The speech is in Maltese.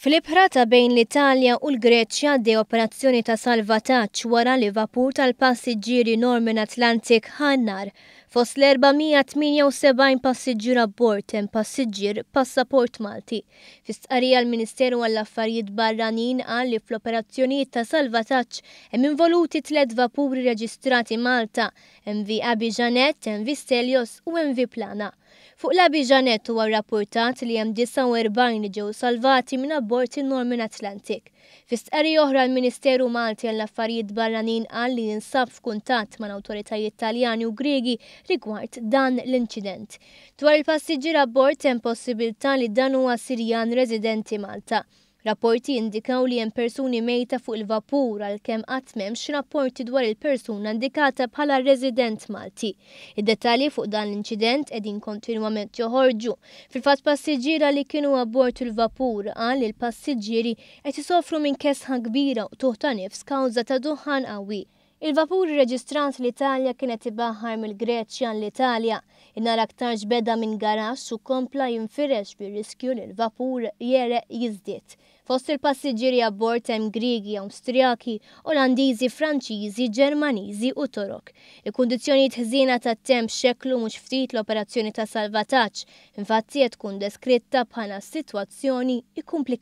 Fl-ibħra ta' bejn l-Italja u l-Greċja għaddej operazzjoni ta' salvataġġ wara li vapur tal-passiġġieri Norman Atlantic ħa n-nar. Fost l-478 passiġġier abbord hemm passiġġier b'passaport Malti. Fi stqarrija l-Ministeru għall-Affarijiet Barranin qal li fl-operazzjonijiet ta' salvataġġ hemm involuti tlett vapuri reġistrati Malta, MV Abby Jeanette, MV Stelios u MV Plana. Fuq l-Abby Jeanette huwa rrappurtat li hemm 49 li ġew salvati minn abbord in-Norman Atlantic. Fi stqarrija oħra l-Ministeru Malti għall-Affarijiet Barranin qal li jinsab f'kuntatt mal-awtoritajiet Taljani u Griegi rigward dan l-inċident. Dwar il-passiġġier abbord hemm possibilità li dan huwa Sirjan residenti Malta. Rapporti jindikaw li hemm persuni mejta fuq il-vapur għalkemm għad m'hemmx rapporti dwar il-persuna indikata bħala resident Malti. Id-dettalji fuq dan l-inċident qegħdin kontinwament joħorġu. Fil-fatt passiġġiera li kienu abbord il-vapur qal li l-passiġġieri qed isofru minn kesħa kbira u qtugħ ta' nifs kawża ta' duħħan qawwi. Il-vapur irreġistrat l-Italja kien qed ibaħħar mill-Greċja għall-Italja. In-nar aktarx beda minn garaxx u kompla jinfirex bir-riskju li l-vapur jegħreq jiżdied. Fost il-passiġġieri abbord hemm Griegi, Awstrijaki, Olandiżi, Franċiżi, Ġermaniżi u Torok. Il-kundizzjonijiet ħżiena tat-temp xekklu mhux ftit l-operazzjoni ta' salvataġġ. Infatti qed tkun deskritta bħala sitwazzjoni ikkumplikata.